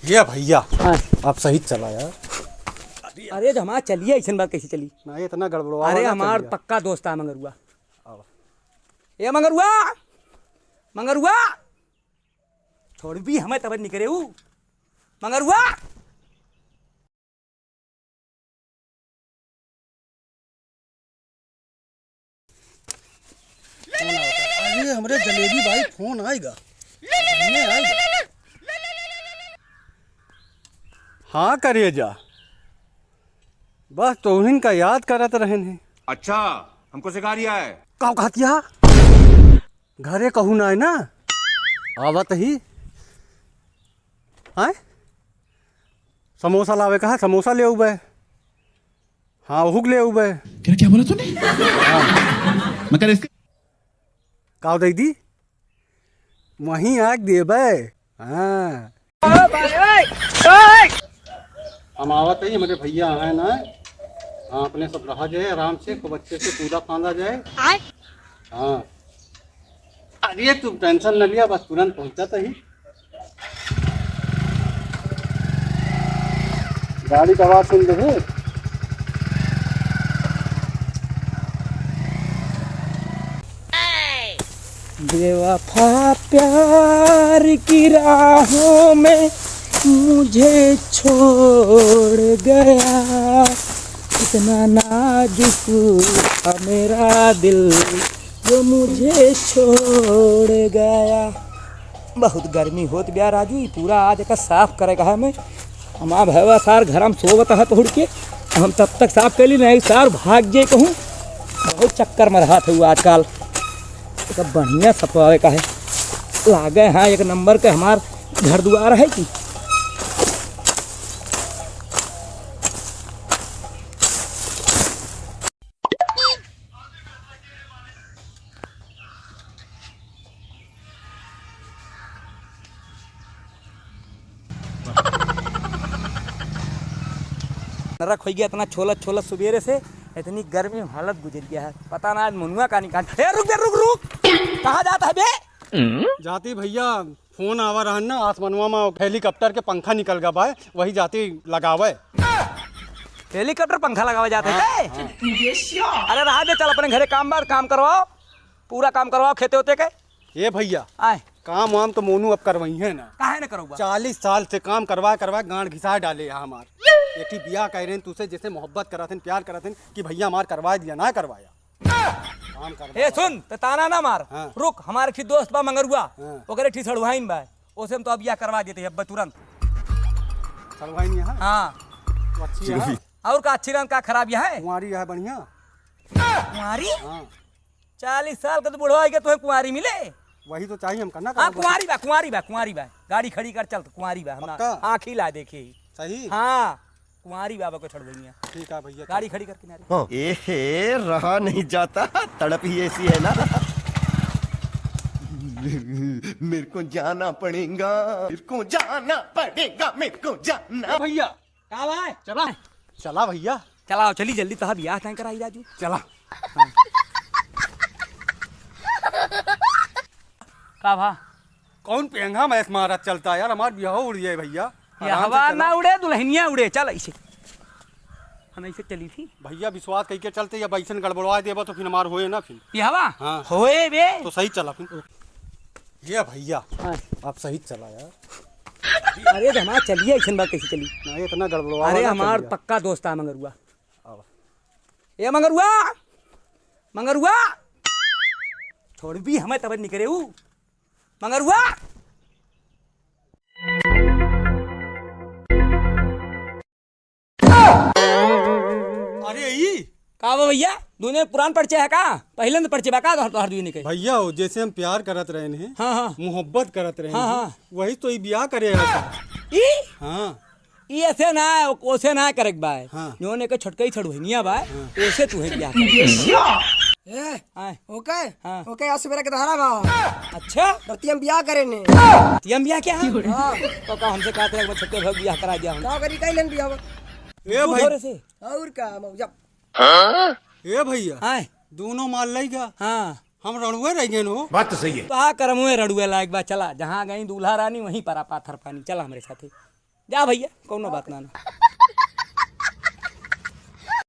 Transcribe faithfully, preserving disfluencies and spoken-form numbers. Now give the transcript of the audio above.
ये भइया, हाँ। आप सही चला यार। अरे, तो हमार चलिए, ऐसन बात कैसे चली? ना, ये इतना गड़बड़वा अरे, वाला हमार चलिए। पक्का दोस्त आ मंगरुआ। आओ। ए मंगरुआ, मंगरुआ, छोड़ भी हमें तब निकरे ऊ। मंगरुआ। फोन आवता। अरे, हमरे जलेबी भाई, फोन आएगा। हमने आएगा। हाँ, करेजा। बस तोहिन का याद करत रहन है। अच्छा, हमको सिखा रिया है। का कहत या? घरे कहू ना है ना? आवत ही। आय? समोसा लावे कहा, समोसा ले उबे। हाँ, ओहुक ले उबे। क्या, क्या बोला तूने? हाँ। मगर इसके का दे दी? वहीं आग देबे। हाँ। हम आवत ही, हमरे भइया आए ना। हाँ, अपने सब रहा जाए आराम से, खूब अच्छे से कूदा फांदा जाए। हाँ। अरे, तू tension न लिया, बस तुरंत पहुँचत ही। गाड़ी का आवाज सुन ले। बेवफा प्यार की राहों में मुझे छोड़ गया, इतना नाजुक था मेरा दिल जो मुझे छोड़ गया। बहुत गर्मी होत बिया राजू, ई पूरा आज एका साफ करे का है मैं। हमार भैया सार घर में सोवत है पहुड़ के, हम तब तक साफ कैली नहीं, सार भाग जे कहूँ। बहुत चक्कर में रहत है आजकल। एक बढ़िया सफवावे का है, लागे हाँ एक नंबर के हमार घर दुआर है कि। नरक होइ गया, इतना छोलत छोलत सुबेरे से, इतनी गर्मी में हालत गुजर गया है। पता ना आज मनुआ का निकाल। ए, रुक बे, रुक, रुक। कहाँ जाता है बे? जाती भइया, फोन आवा रहन ना, आसमनवा में हेलीकॉप्टर के पंखा निकल गा बाय, वही जाती लगावे। हेलीकॉप्टर पंखा लगावे जाते हाँ, हैं? हाँ। अरे रहा दे, चल अपने घरे काम बार, काम करवाओ, पूरा काम करवाओ खेते होते के। ए भइया, आए। काम वाम तो मोनू अब करवइहैं ना। काहे न करउबा? चालीस साल से काम करवा करवा गांड घिसा डाले है हमार। एक ही बियाह कह रहे हैं तुसे, जैसे मोहब्बत करत हैं, प्यार करत हैं कि भइया हमार करवा दिया, ना करवाया। काम करवा ए, सुन, त ताना ना मार। हाँ। रुक, हमार एक ठी दोस्त बा मंगरुआ, हाँ। ओकरे ठी सड़ुआइन बा, ओसे हम तो अब बियाह करवा देते हैं, अब तुरंत। सड़ुआइन यहाँ? हाँ। तो अच्छी है। और का अच्छी रहन, का खराब यहाँ है? कुंवारी है बढ़िया। कुंवारी? हाँ। चालीस साल का तो बूढ़ा हो गया, तुम्हें कुंवारी मिले? वही तो चाहिए हम करना हाँ, करना। कुंवारी बा, कुंवारी बा, कुंवारी बा। गाड़ी खड़ी कर चल, तो कुंवारी बा, हम पक्का? आँखी ला देखे ही। सही? हाँ, कुंवारी बाबा को छोड़ देंगे। ठीक है भइया, गाड़ी चल। खड़ी कर किनारे। हाँ। ए हे, रहा नहीं जाता, तड़प ही ऐसी है ना। मेरे को जाना पड़ेगा, मेरे को जाना पड़ेगा, मेरे को जाना। भइया, का भाई? चला। चला भइया। चला, चली जल्दी, तोहार बियाह तय कराई राजू। चला। का भा? कौन पेंगा मैस मारत चलता यार, हमार बियाह उड़ जाए भइया। ये आराम से हवा चला। ना उड़े, दुल्हनिया उड़े, चल ऐसे। हम ऐसे चली थी। भइया विश्वास कइके चलते, अब ऐसन गड़बड़वा देबा तो फिर हमार होए ना फिर। ये हवा? हाँ। होए बे। तो सही चला फिर। ये भइया, हाँ। आप सही चला यार। अरे तो हमार चलिए, ऐसन बात कैसे चली? ना, इतना गड़बड़वा अरे वाला हमार चलिए। पक्का दोस्त आ मंगरुआ। आओ। ए मंगरुआ, मंगरुआ, छोड़ भी हमें तब निकरे ऊ। मंगरुआ। अरे ई का बा भइया? दुने पुरान परिचय है का? पहिले न परिचय बा का तोहर, तोहर दुने के? भइया हो, जैसे हम प्यार करत रहे हैं, हाँ, हाँ। मोहब्बत करत रहे हाँ, हैं, हाँ। वही तो ई बियाह करे है। ई? हाँ। ई ऐसे ना, ओसे ना करे के बा। हाँ। जोन एक छोटका ही छड़ुहनिया बा, हाँ। ओसे तू है बियाह कर। ए, आए। ओके? हाँ। ओके, आज सुबेरे के दहरा बा। अच्छा? रतिया में बियाह करे ने। रतिया में बियाह क्या? हाँ। तो का हमसे कहत रहे, छोटके भाई बियाह करा दिया हम। का करी, कई लेन बियाह बा? ए तू भाई। थोड़े से। और का, मौजा। ए भइया, हाँ। दोनों माल लइगा। हाँ। हम रणुए रह गए हो। बात तो सही है। तो आ करमुए रणुए लायक बा, चला, जहाँ गई दूल्हा रानी, वहीं पर आ पाथर पानी, चला हमरे साथे। जा भइया, कउनो बात ना, ना।